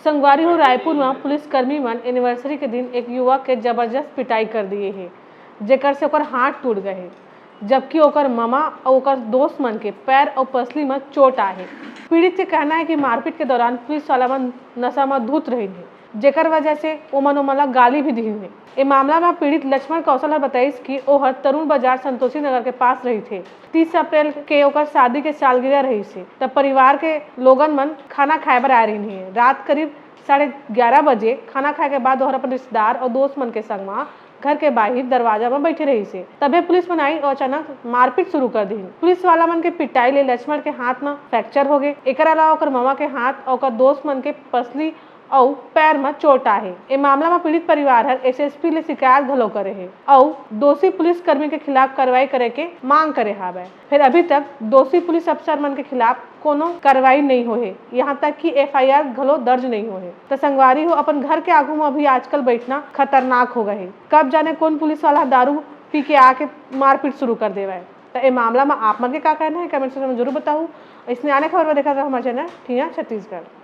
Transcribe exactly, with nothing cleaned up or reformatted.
संगवारी हो, रायपुर म पुलिसकर्मी मन एनिवर्सरी के दिन एक युवक के जबरदस्त पिटाई कर दिए हे, जेकर से ओकर हाथ टूट गए हे, जबकि ओकर ममा अउ ओकर दोस्त मन के पैर अउ पसली म चोट आए हे। पीड़ित के कहना हे कि मारपीट के दौरान पुलिस वाला मन नशा म धुत रहिन हे, जेकर वजह से ओमन ओमन ला गाली भी दिहिन हे। ए मामला म पीड़ित लक्ष्मण कौशल ह बताइस कि ओहर तरुण बाजार संतोषी नगर के पास रहिथे। तीस अप्रैल के ओकर शादी के सालगिरह रहिस हे, तब परिवार के लोगन मन खाना खाए बर आए रहिन हे। रात करीब साढ़े ग्यारह बजे खाना खाए के बाद ओहर अपन रिश्तेदार अउ दोस्त मन के संग म घर के बाहिर दरवाजा म बैठे रहिस हे। तभे पुलिस मन आइन अउ अचानक मारपीट शुरू कर दिहिन। पुलिस वाला मन के पिटाई ले लक्ष्मण के हाथ म फ्रैक्चर हो गे। एकर अलावा ओकर ममा के हाथ अउ ओकर दोस्त मन के पसली अउ पैर म चोट आहे। ए मामला म पीड़ित परिवार हर एसएसपी ले शिकायत घलो करे हे अउ दोषी पुलिसकर्मी के खिलाफ कार्रवाई करे के मांग करे हावय। फेर अभी तक दोषी पुलिस अफसर मन के खिलाफ कोनो कार्रवाई नइ होए हे, यहाँ तक कि एफआईआर घलो दर्ज नइ होए हे। त संगवारी हो, अपन घर के आगू म भी आजकल बैठना खतरनाक हो गए हे। कब जाने कोन पुलिस वाला दारू पी के आके मारपीट शुरू कर देवय। त ए मामला म आप मन के का कहना हे, कमेंट सेक्शन म जरूर बताहू। इसने आने खबर म देखत रहो हमारे चैनल ठिया छत्तीसगढ़।